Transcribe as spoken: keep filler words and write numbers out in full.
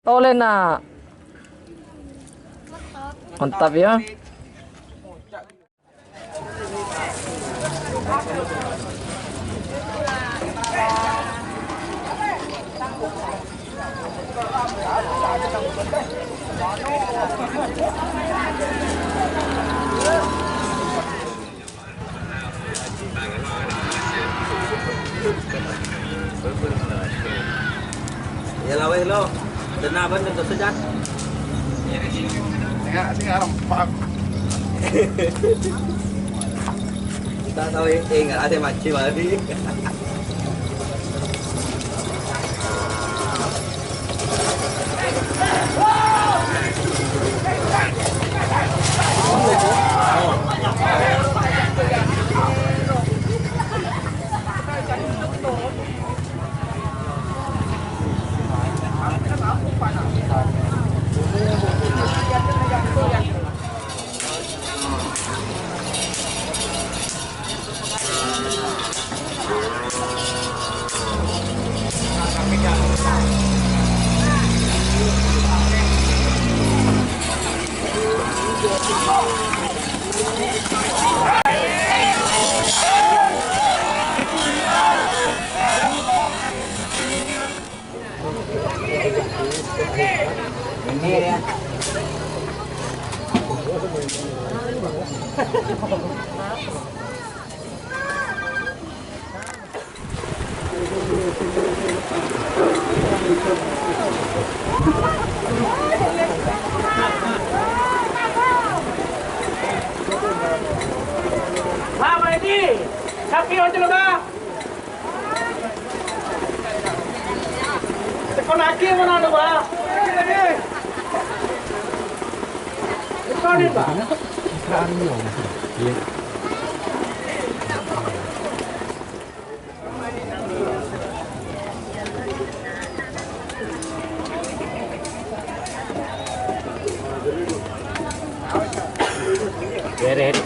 Tolèna. Mantap, ya. Iyâ la wes, lo. Dâna bân nyentuh sejat. Enggak sih, ngarep, Pak. Kita tahu, eh, enggak ada maji, Pak. Pak, Pak Edi, sapi onjol, Pak. Tekonagi mana lu, Pak? Tekonin, Pak. Beres.